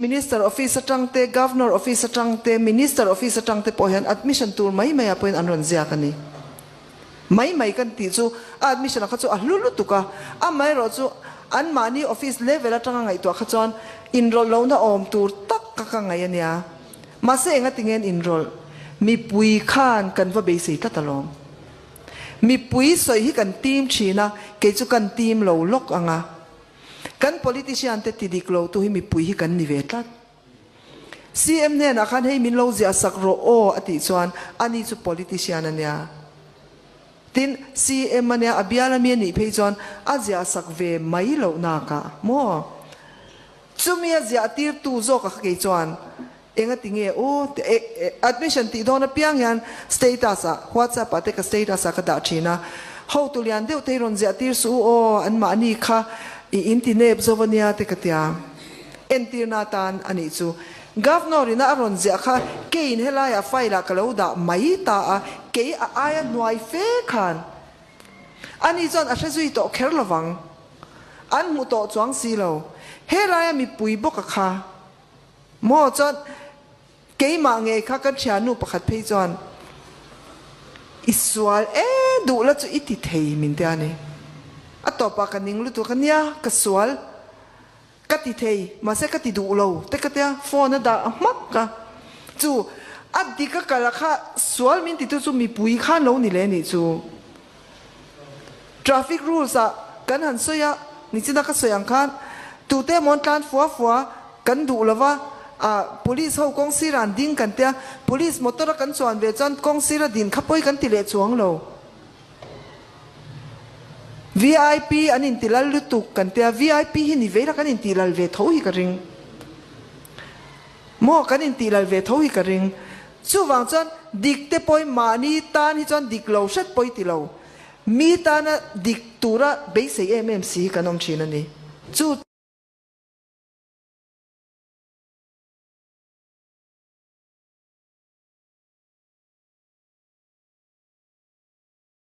Minister office atang te, Governor office atang te, Minister office atang te pawh hian admission tur mai mai ah pawhin an rawn ziak a ni. Mai mai kan tih chu a admission ah kha chu a hlu lutuk a, amaherawh chu anmahni office level atanga ngaihtuah kha chuan inrawlh lohna awm tur tak ka ka ngaih a nia. Mahse enga tinge an inrawlh? Mipui khan kan va beisei tlat alawm. Mipui sawi hi kan tim thin a, kei chu kan tim lo lawk ang a. Kan politician te ti dik lo tu hi mipui hi kan ni ve tlat. CM hnenah khan hei min lo ziah sak rawh aw a tih chuan ani chu politician a nia. Tin, CM a nia a bial ami a nih phei chuan a ziah sak ve mai loh nakah maw? Chumi a ziah tir tu zawk a kha kei chuan enga ti nge aw admission tih dawn apiang hian status ah whatsapp ah te ka status ah ka dah thin a, hotu lian deuh te hi rawn ziah tir suh u aw an mahni kha i in ti nep zo ania te ka tia. Entirna atan a nih chu. Governor ina a rawn ziah kha keiin helaiah file ah ka lo dah mai ta a, kei a aia hnuai fe khan ani chuan a hre zui tawh kher lovang. An hmu tawh chuang si lo. Helaia mipui bawk a kha maw chuan keimah ngei kha kan thiannu pakhat phei chuan i sual e duh la chu i ti thei min tia ni. A tawpah ka ning lutuk a nia ka sual ka ti thei mahse ka ti duh lo te ka tia phone a dah a hmak a chu a dik a kal a kha sual min titu chu mipui khan lo ni le nih chu. Traffic rules ah kan han sawi a, nichina ka sawi ang khan tute emaw an tlan fua fua kan duh lova, ah police ho kawng sirah an ding kan tia, police motor a kan chuan ve chuan kawng sira din kha pawi kan ti leh chuang lo. Vip an inti lal lutuk kan tia, vip hi ni veila kan intih lal ve tho hi ka ring. Maw kan intih lal ve tho hi ka ring. Chuvang chuan dik te pawi mahni tan hi chuan dik lo hret pawi ti lo. Mi tana dik tura beisei em em si hi kan awm thin a ni. Chu.